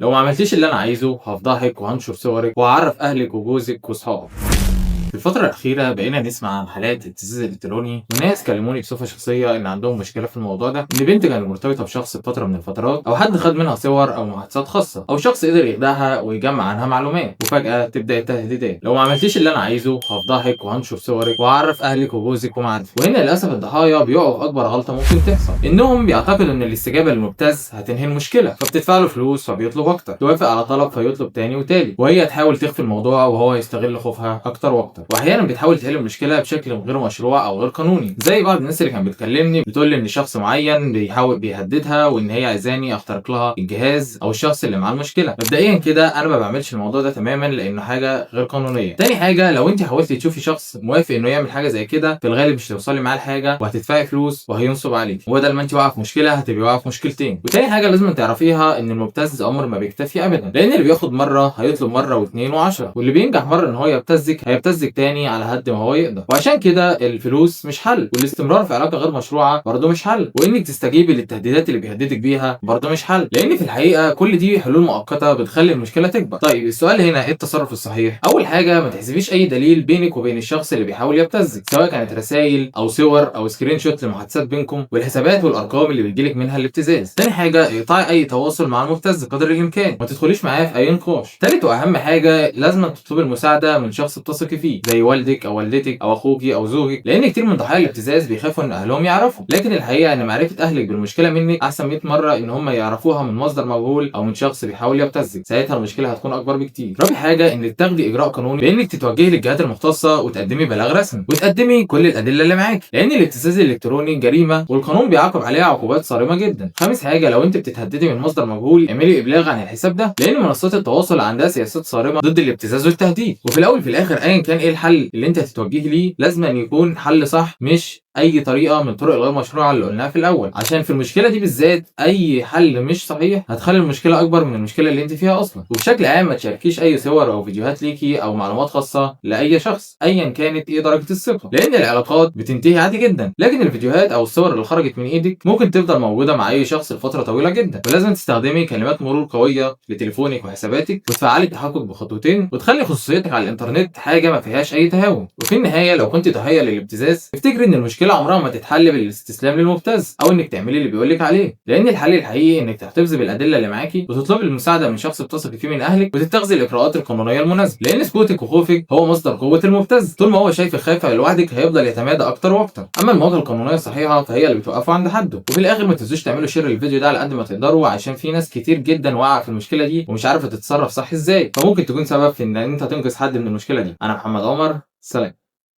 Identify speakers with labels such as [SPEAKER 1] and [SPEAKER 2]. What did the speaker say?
[SPEAKER 1] لو ما عملتيش اللي أنا عايزه هفضحك وهنشر صورك وهعرف أهلك وجوزك وصحابك. في الفترة الأخيرة بقينا نسمع عن حالات ابتزاز إلكتروني، وناس كلموني بصفة شخصية إن عندهم مشكلة في الموضوع ده، إن بنت كانت مرتبطة بشخص في فترة من الفترات، أو حد خد منها صور أو محادثات خاصة، أو شخص قدر يخدعها ويجمع عنها معلومات، وفجأة تبدأ التهديدات. لو ما عملتيش اللي أنا عايزه هفضحك وهنشر صورك وهعرف أهلك وجوزك ومعارفك. وهنا للأسف الضحايا بيقعوا في أكبر غلطة ممكن تحصل، إنهم بيعتقدوا إن الاستجابة للمبتز هتنهي المشكلة، فبتدفع له فلوس فبيطلب أكتر، توافق على طلب فيطلب تاني وتالت، وهي تحاول تخفي الموضوع وهو يستغل خوفها أكتر وأكتر. واحيانا بتحاول تحل المشكلة بشكل غير مشروع او غير قانوني، زي بعض الناس اللي كانت بتكلمني بتقول لي ان شخص معين بيحاول بيهددها وان هي عايزاني اخترق لها الجهاز او الشخص اللي معاه المشكلة. مبدئيا كده انا ما بعملش الموضوع ده تماما لانه حاجة غير قانونية. تاني حاجة، لو انت حاولتي تشوفي شخص موافق انه يعمل حاجة زي كده، في الغالب مش هتوصلي معاه لحاجة وهتدفعي فلوس وهينصب عليك، وبدل ما انت واقعه في مشكلة هتبقي واقعه في مشكلتين. وتاني حاجة لازم تعرفيها ان المبتز عمر ما بيكتفي ابدا، لان اللي بياخد مرة هيطلب مرة واثنين وعشرة، واللي بينجح مرة ان هو يبتزك هيبتزك تاني على قد ما هو يقدر. وعشان كده الفلوس مش حل، والاستمرار في علاقة غير مشروعه برضه مش حل، وانك تستجيبي للتهديدات اللي بيهددك بيها برضه مش حل، لان في الحقيقة كل دي حلول مؤقتة بتخلي المشكلة تكبر. طيب السؤال هنا ايه التصرف الصحيح؟ اول حاجة، ما تحذفيش اي دليل بينك وبين الشخص اللي بيحاول يبتزك، سواء كانت رسائل او صور او screenshot لمحادثات بينكم، والحسابات والارقام اللي بتجيلك منها الابتزاز. تاني حاجة، اقطعي اي تواصل مع المبتز قدر الامكان، ما تدخليش معاه في اي نقاش. تالت واهم حاجة، لازم تطلبي المساعدة من شخص بتثقي فيه، زي والدك او والدتك او اخوكي او زوجك، لان كتير من ضحايا الابتزاز بيخافوا ان اهلهم يعرفوا، لكن الحقيقة ان معرفة اهلك بالمشكلة منك احسن 100 مرة ان هم يعرفوها من مصدر مجهول او من شخص بيحاول يبتزك، ساعتها المشكلة هتكون اكبر بكتير. رابع حاجة، انك تاخدي اجراء قانوني بانك تتوجهي للجهات المختصة وتقدمي بلاغ رسمي وتقدمي كل الادلة اللي معاكي، لان الابتزاز الالكتروني جريمة والقانون بيعاقب عليها عقوبات صارمة جدا. خامس حاجة، لو انت بتتهددي من مصدر مجهول اعملي ابلاغ عن الحساب ده، لان منصات التواصل عندها سياسات صارمة ضد الابتزاز والتهديد. وفي الاول في الاخر ايا كان ايه الحل اللي انت هتتوجهي ليه، لازم أن يكون حل صح، مش اي طريقه من الطرق الغير مشروعه اللي قلناها في الاول، عشان في المشكلة دي بالذات اي حل مش صحيح هتخلي المشكلة اكبر من المشكلة اللي انت فيها اصلا. وبشكل عام ما تشاركيش اي صور او فيديوهات ليكي او معلومات خاصة لاي شخص ايا كانت ايه درجه الثقة، لان العلاقات بتنتهي عادي جدا، لكن الفيديوهات او الصور اللي خرجت من ايدك ممكن تفضل موجودة مع اي شخص لفترة طويلة جدا. ولازم تستخدمي كلمات مرور قوية لتليفونك وحساباتك، وتفعلي التحقق بخطوتين، وتخلي خصوصيتك على الانترنت حاجة ما فيهاش اي تهاون. وفي النهاية لو كنت ضحية للابتزاز، افتكري ان المشكلة عمرها ما تتحل بالاستسلام للمبتز او انك تعملي اللي بيقولك عليه، لان الحل الحقيقي انك تحتفظي بالادلة اللي معاكي وتطلبي المساعدة من شخص بتثقي فيه من اهلك، وتتخذي الاجراءات القانونية المناسبة، لان سكوتك وخوفك هو مصدر قوة المبتز. طول ما هو شايفك خايفة لوحدك هيفضل يتمادى اكتر واكتر. اما المواجهة القانونية الصحيحة فهي اللي بتوقفه عند حده. وفي الاخر ما تنسوش تعملوا share للفيديو ده على قد ما تقدروا، عشان في ناس كتير جدا واقعه في المشكلة دي ومش عارفه تتصرف صح ازاي، فممكن تكون سبب في ان انت تنقذ حد من المشكلة دي. انا محمد عمر، سلام.